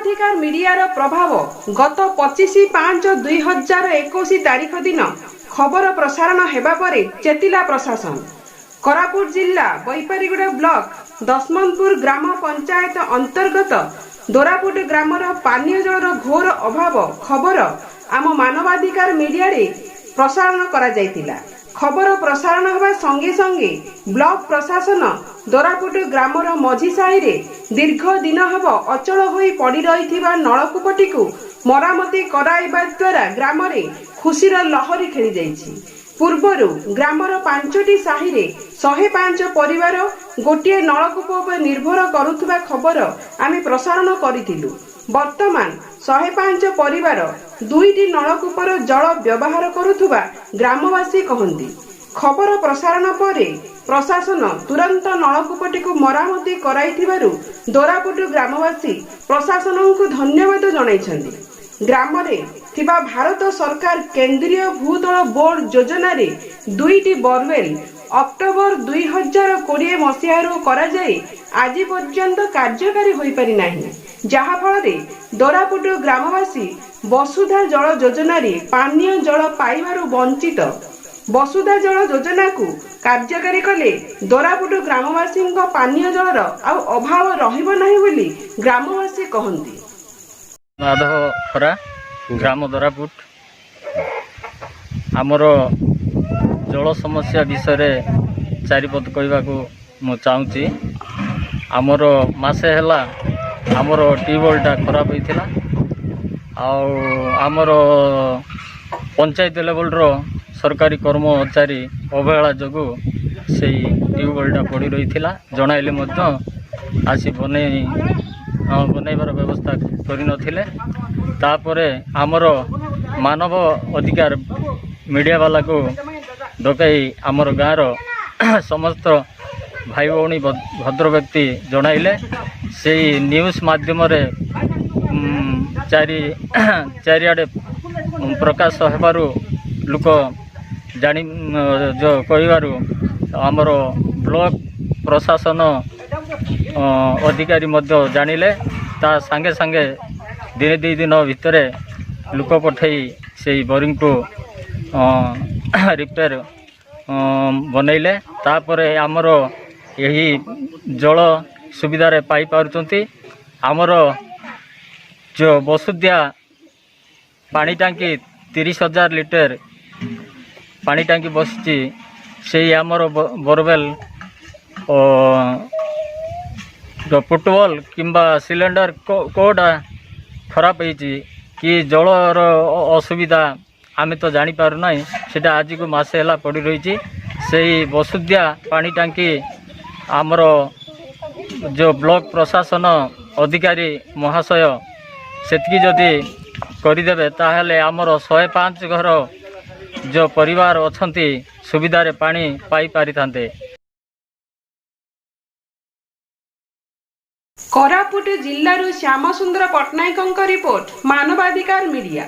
ମାନବାଧିକାର ମିଡିଆର ପ୍ରଭାବ ଗତ 25/5/2021 ତାରିଖ ଦିନ ଖବର ପ୍ରସାରଣ ହେବା ପରେ ଚେତିଲା ପ୍ରଶାସନ। କୋରାପୁଟ ଜିଲ୍ଲା ବୈପାରିଗୁଡ଼ା ବ୍ଲକ ଦଶମନ୍ତପୁର ଗ୍ରାମ ପଞ୍ଚାୟତ ଅନ୍ତର୍ଗତ ଦୋରାପୁଟ ଗ୍ରାମର ପାନୀୟ ଜଳର ଘୋର ଅଭାବ ଖବର ଆମ ମାନବାଧିକାର ମିଡିଆରେ ପ୍ରସାରଣ କରାଯାଇଥିଲା। ଖବର ପ୍ରସାରଣ ହେବା ସଙ୍ଗେ ସଙ୍ଗେ ବ୍ଲକ ପ୍ରଶାସନ ଦୋରାପୁଟ ଗ୍ରାମର ମଝି ସାହିରେ ଦୀର୍ଘ ଦିନ ହେବ ଅଚଳ ହୋଇ ପଡ଼ି ରହିଥିବା ନଳକୂପଟିକୁ ମରାମତି କରାଇବା ଦ୍ୱାରା ଗ୍ରାମରେ ଖୁସିର ଲହରୀ ଖେଳିଯାଇଛି। ପୂର୍ବରୁ ଗ୍ରାମର ପାଞ୍ଚଟି ସାହିରେ 105 ପରିବାର ଗୋଟିଏ ନଳକୂପ ଉପରେ ନିର୍ଭର କରୁଥିବା ଖବର ଆମେ ପ୍ରସାରଣ କରିଥିଲୁ। ବର୍ତ୍ତମାନ 105 ପରିବାର ଦୁଇଟି ନଳକୂପର ଜଳ ବ୍ୟବହାର କରୁଥିବା ଗ୍ରାମବାସୀ କହନ୍ତି। ଖବର ପ୍ରସାରଣ ପରେ ପ୍ରଶାସନ ତୁରନ୍ତ ନଳକୂପଟିକୁ ମରାମତି କରାଇଥିବାରୁ ଦୋରାପୁଟ ଗ୍ରାମବାସୀ ପ୍ରଶାସନଙ୍କୁ ଧନ୍ୟବାଦ ଜଣାଇଛନ୍ତି। ଗ୍ରାମରେ ଥିବା ଭାରତ ସରକାର କେନ୍ଦ୍ରୀୟ ଭୂତଳ ବୋର୍ଡ ଯୋଜନାରେ ଦୁଇଟି ବୋରୱେଲ ଅକ୍ଟୋବର 2020 ମସିହାରୁ କରାଯାଇ ଆଜି ପର୍ଯ୍ୟନ୍ତ କାର୍ଯ୍ୟକାରୀ ହୋଇପାରିନାହିଁ, ଯାହାଫଳରେ ଦୋରାପୁଟ ଗ୍ରାମବାସୀ ବସୁଧା ଜଳ ଯୋଜନାରେ ପାନୀୟ ଜଳ ପାଇବାରୁ ବଞ୍ଚିତ। ବସୁଧା ଜଳ ଯୋଜନାକୁ କାର୍ଯ୍ୟକାରୀ କଲେ ଦୋରାପୁଟ ଗ୍ରାମବାସୀଙ୍କ ପାନୀୟ ଜଳର ଆଉ ଅଭାବ ରହିବ ନାହିଁ ବୋଲି ଗ୍ରାମବାସୀ କହନ୍ତି। ମାଧବ ଖରା, ଗ୍ରାମ ଦୋରାପୁଟ। ଆମର ଜଳ ସମସ୍ୟା ବିଷୟରେ ଚାରିପଦ କହିବାକୁ ମୁଁ ଚାହୁଁଛି। ଆମର ମାସେ ହେଲା ଆମର ଟ୍ୟୁବୱେଲ୍ଟା ଖରାପ ହୋଇଥିଲା। ଆଉ ଆମର ପଞ୍ଚାୟତ ଲେବଲର ସରକାରୀ କର୍ମଚାରୀ ଅବହେଳା ଯୋଗୁଁ ସେଇ ଟ୍ୟୁବୱେଲ୍ଟା ପଡ଼ି ରହିଥିଲା। ଜଣାଇଲେ ମଧ୍ୟ ଆସି ବନେଇବାର ବ୍ୟବସ୍ଥା କରିନଥିଲେ। ତାପରେ ଆମର ମାନବ ଅଧିକାର ମିଡ଼ିଆବାଲାକୁ ଡକାଇ ଆମର ଗାଁର ସମସ୍ତ ଭାଇ ଭଉଣୀ, ଭଦ୍ର ବ୍ୟକ୍ତି ଜଣାଇଲେ। ସେଇ ନ୍ୟୁଜ୍ ମାଧ୍ୟମରେ ଚାରିଆଡ଼େ ପ୍ରକାଶ ହେବାରୁ, ଲୋକ ଜାଣି ଯେଉଁ କହିବାରୁ ଆମର ବ୍ଲକ ପ୍ରଶାସନ ଅଧିକାରୀ ମଧ୍ୟ ଜାଣିଲେ। ତା ସାଙ୍ଗେ ସାଙ୍ଗେ ଦିନେ ଦୁଇ ଦିନ ଭିତରେ ଲୋକ ପଠାଇ ସେଇ ବୋରିଂକୁ ରିପେୟାର ବନେଇଲେ। ତାପରେ ଆମର ଏହି ଜଳ ସୁବିଧାରେ ପାଇପାରୁଛନ୍ତି। ଆମର ଯେଉଁ ବସୁଧିଆ ପାଣି ଟାଙ୍କି, 30,000 ଲିଟର ପାଣି ଟାଙ୍କି ବସିଛି, ସେଇ ଆମର ବୋରୱେଲ ଯୋଉ ଫୁଟବଲ୍ କିମ୍ବା ସିଲିଣ୍ଡର କେଉଁଟା ଖରାପ ହେଇଛି କି ଜଳର ଅସୁବିଧା, ଆମେ ତ ଜାଣିପାରୁନାହିଁ। ସେଇଟା ଆଜିକୁ ମାସେ ହେଲା ପଡ଼ି ରହିଛି। ସେଇ ବସୁଧିଆ ପାଣି ଟାଙ୍କି ଆମର ଯେଉଁ ବ୍ଲକ ପ୍ରଶାସନ ଅଧିକାରୀ ମହାଶୟ ସେତିକି ଯଦି କରିଦେବେ, ତାହେଲେ ଆମର 105 ଘର ଯେଉଁ ପରିବାର ଅଛନ୍ତି, ସୁବିଧାରେ ପାଣି ପାଇପାରିଥାନ୍ତେ। କୋରାପୁଟ ଜିଲ୍ଲାରୁ ଶ୍ୟାମସୁନ୍ଦର ପଟ୍ଟନାୟକଙ୍କ ରିପୋର୍ଟ, ମାନବାଧିକାର ମିଡିଆ।